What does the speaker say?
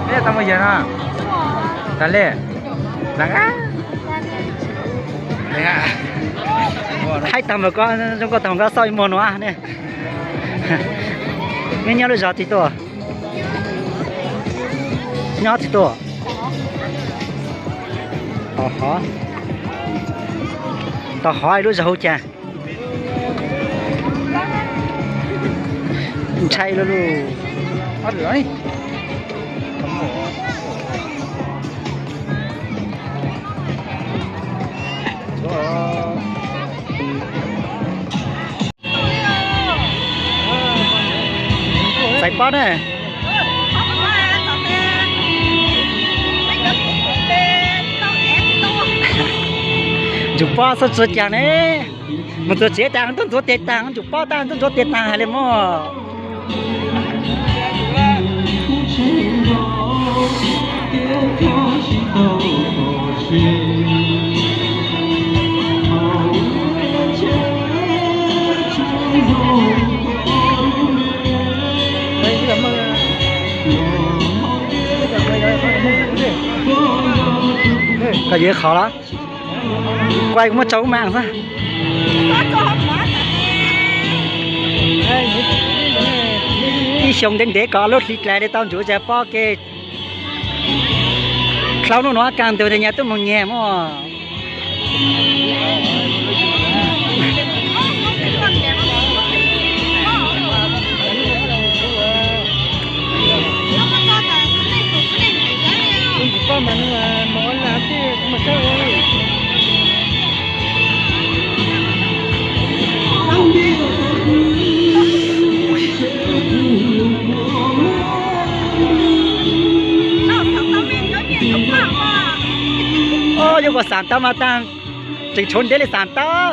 Peb tau mus yawg no. Tas li. Haib tag npaum ko, zoo nkauj tag npaum ko xauj ib muag no ne. Neb nyob lub zos twg tuaj? Nyob twg tuaj? Tau hov, tau hov lub zos hu cas? Ntshai lug lug. Txais pob na. Ntsum pob xub tsuag caag ne. Mus txug tsev taag tuaj ntxuav tes taag, ntsum pob taag tuaj ntxuav tes taag hais li mog. Koj yuav ib qho los? Kuv muab tso ub mas xwb. Ib xyoo ntev ntev kom lub hli dlais li tau ntsum zag pob ke. Dlhau nub nuav kaag ntug tias nyag tub moog nyag mog. Yuav kom xam tau mas taag, tseem tshuav ntev li xam tau.